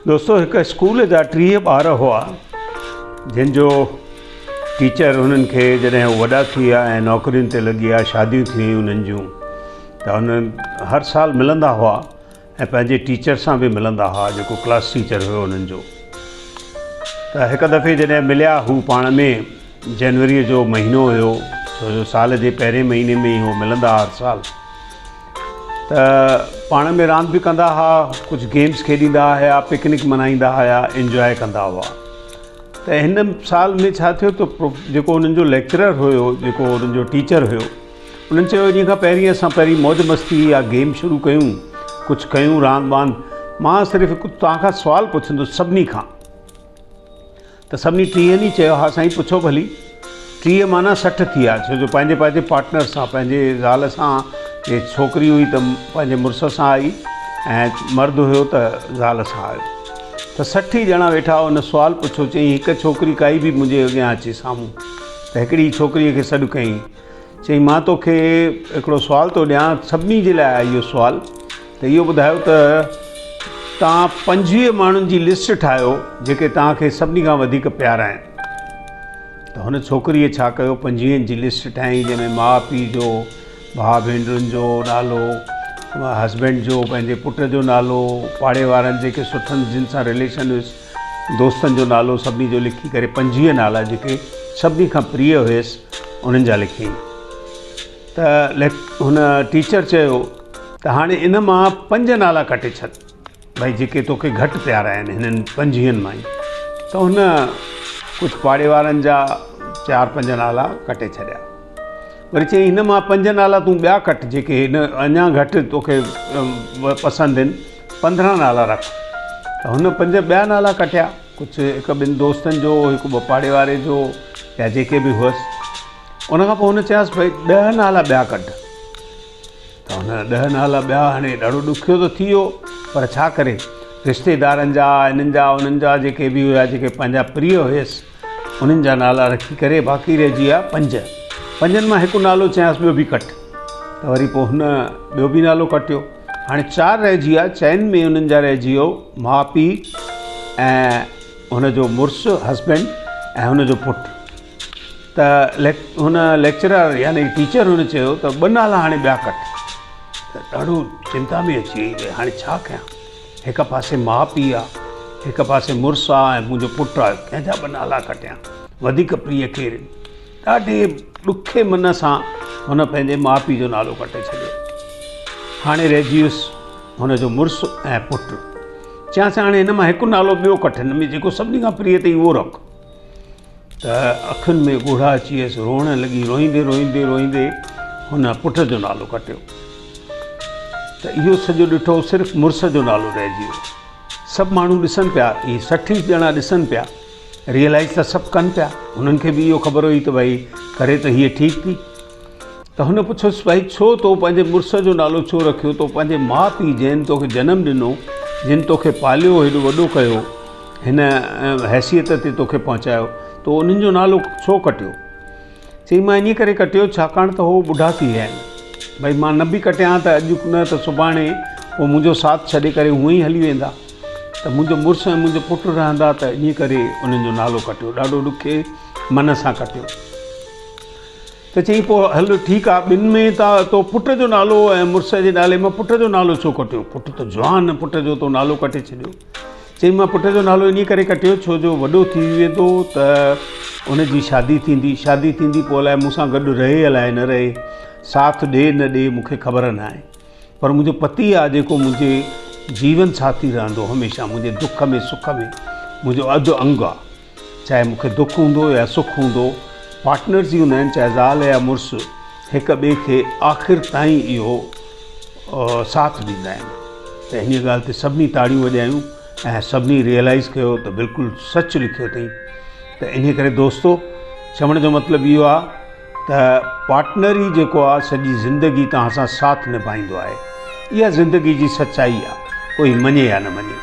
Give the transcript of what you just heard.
دوستو هڪ اسڪول جا 30 ٻار هئا جن جو ٽيچر هنن کي جڏهن هو وڏا ٿي ويا ۽ نوڪرين تي لڳي ويا شاديون ٿي ويون انهن جون ته هنن هر سال ملندا هئا ۽ پنهنجي ٽيچر سان به ملندا هئا جيڪو ڪلاس ٽيچر هيو انهن جو ته هڪ دفعي جڏهن مليا هو پاڻ ۾ جنوريء جو مهينو هيو ڇو جو سال جي پهرين مهيني ۾ ئي هو ملندا هئا هر سال ته پاڻ ۾ راند به ڪندا هئا ڪجهه گيمز کيڏيندا هيا پڪنڪ منائيندا هيا انجواء ڪندا هئا ته هن سال ۾ ڇا ٿيو ته جيڪو انهن جو ليڪچرر هيو جيڪو انهن جو ٽيچر هيو انهن چيو انهيء کان پهرين اسان پهرين موج مستي يا گيم شروع ڪيون، ڪجهه ڪيون راند باند، مان صرف هڪ توهان کان سوال پڇندس سڀني کان. ته سڀني ٽيهن ئي چيو ها سائين پڇو ڀلي. 30 معنيٰ 60 ٿي ويا ڇو جو پنهنجي پنهنجي پارٽنر سان پنهنجي زال سان جي ڇوڪري هئي ته پنهنجي مڙس سان آئي ۽ مرد هيو ته زال سان آيو ته 60 ئي ڄڻا ويٺا ان سوال پڇيو چيائين هڪ ڇوڪري ڪائي به منهنجي اڳيان اچي سامهون ته هڪڙي ڇوڪريء کي سڏ ڪيائين. چيائين، مان توکي هڪڙو سوال ٿو ڏيان، سڀني جي لاء آهي اهو سوال، ته اهو ٻڌايو ته توهان 25 ماڻهن جي لسٽ ٺاهيو جيڪي توهان کي سڀني کان وڌيڪ پيارا آهن. ته هن ڇوڪريء ڇا ڪيو، پنجويهن جي لسٽ ٺاهيائين، جنهن ۾ ماء پيء جو، ڀاء ڀينرن جو نالو، هسبينڊ جو، پنهنجي پٽ جو نالو، پاڙي وارن جيڪي سٺن جن سان رليشن هيس، دوستن جو نالو سڀني جو لکي ڪري 25 نالا جيڪي سڀني کان پريه هيس انهن جا لکيائين ته هن ٽيچر چيو ته هاڻي ان مان پنج نالا ڪٽي ڇڏ ڀئي جيڪي توکي گهٽ پيارا آهن هنن پنجويهن مان ئي ته هن ڪجهه پاڙي وارن جا چار پنج نالا ڪٽي ڇڏيا وري چيائين هن مان پنج نالا تون ٻيا ڪٽ جيڪي هن اڃا گهٽ توکي پسند آهن 15 نالا رک ته هن پنج ٻيا نالا ڪٽيا ڪجهه هڪ ٻن دوستن جو هڪ ٻه پاڙي واري جو يا جيڪي به هئس ان کان پوء هن چيس ڀئي 10 نالا ٻيا ڪڍ ته هن 10 نالا ٻيا هاڻي ڏاڍو ڏکيو ته ٿي ويو پر ڇا ڪري رشتيدارن جا انهن جا انهن جا جيڪي به هيا جيڪي پنهنجا پريه هيس انهن جا نالا رکي ڪري باقي رهجي ويا پنج. پنجن مان هڪ نالو چيانس ٻيو به ڪٽ ته وري پوء هن ٻيو به نالو ڪٽيو. هاڻي چار رهجي ويا، چئن ۾ انهن جا رهجي ويو ماء پيء ۽ هن جو مڙس، هسبينڊ، ۽ هن جو پٽ. ته هن ليڪچرر يعني ٽيچر هن چيو ته ٻه نالا هاڻي ٻيا ڪٽ. ته ڏاڍو چنتا ۾ اچي وئي ڀئي هاڻي ڇا ڪيان. هڪ پاسي ماء پيء آ، هڪ پاسي مڙس آ ۽ منهنجو پٽ آ، ڪنهن جا ٻه نالا ڪٽيان، وڌيڪ پرينء ڪير؟ ڏاڍي ڏکي من سان هن پنهنجي ماء پيء جو نالو ڪٽي ڇڏيو. هاڻي رهجي ويس هن جو مڙس ۽ پٽ. چيانس هاڻي هن مان هڪ نالو ٻيو ڪٽ، هن ۾ جيڪو سڀني کان پرينء اٿئي اهو رک. ته اکين ۾ ڳوڙها اچي ويس، روئڻ لڳي، روئيندي روئيندي روئيندي هن پٽ جو نالو ڪٽيو ته اهو سڄو ڏٺو صرف مڙس جو نالو رهجي ويو. سڀ ماڻهو ڏسن پيا، اهي 60 ئي ڄڻا ڏسن پيا، ريئلائيز ته سڀ ڪن پيا، هنن کي به اهو خبر هئي ته ڀئي ڪري ته هيء ٺيڪ ٿي. ته هن پڇيس ڀائي ڇو تو پنهنجي مڙس جو نالو ڇو رکيو، تو پنهنجي ماء پيء جنهن توکي جنم ڏنو، جن توکي پاليو هيڏو وڏو ڪيو، هن حيثيت تي توکي پهچايو، تو انهن جو نالو ڇو ڪٽيو؟ چيائين مان انهيء ڪري ڪٽيو ڇاڪاڻ ته هو ٻڍا ٿي ويا آهن، ڀائي مان نه به ڪٽيان ته اڄ نه ته سڀاڻي هو منهنجو ساٿ ڇڏي ڪري هونئن ئي هلي ويندا، ته منهنجو مڙس ۽ منهنجو پٽ رهندا ته انهيء ڪري انهن جو نالو ڪٽيو، ڏاڍو ڏکي من سان ڪٽيو. ته چيائين پوء هل ٺيڪ آ، ٻن ۾ ته تو پٽ جو نالو ۽ مڙس جي نالي مان پٽ جو نالو ڇو ڪٽيو؟ پٽ ته جوان پٽ جو تو نالو ڪٽي ڇڏيو. چيائين مان پٽ جو نالو انهيء ڪري ڪٽيو ڇو جو وڏو ٿي ويندو ته ان جي شادي ٿيندي، شادي ٿيندي پوء الائي مون سان گڏ رهي الائي نه رهي، ساٿ ڏي نه ڏي مون کي خبر نه آهي، پر منهنجو پتي آ جيڪو منهنجي جيون ساٿي رهندو هميشه منهنجي دک ۾ سک ۾ منهنجو اڌ انگ آ. چاهي مون کي دک هوندو يا سک هوندو، پارٽنرز ئي هوندا آهن چاهي زال يا مڙس هڪ ٻئي کي آخر تائين اهو ساٿ ڏيندا آهن ته انهيء ڳالهه تي سڀني تاڙيون وڄايون ۽ سڀني ريئلائيز ڪيو ته بلڪل سچ لکيو اٿئي ته انهيء ڪري دوستو چوڻ جو مطلب اهو آهي ته پارٽنر ئي جيڪو آهي سڄي زندگي توهان سان ساٿ نڀائيندو آهي اها زندگي جي سچائي آهي ڪوئي مڃي يا نه مڃي.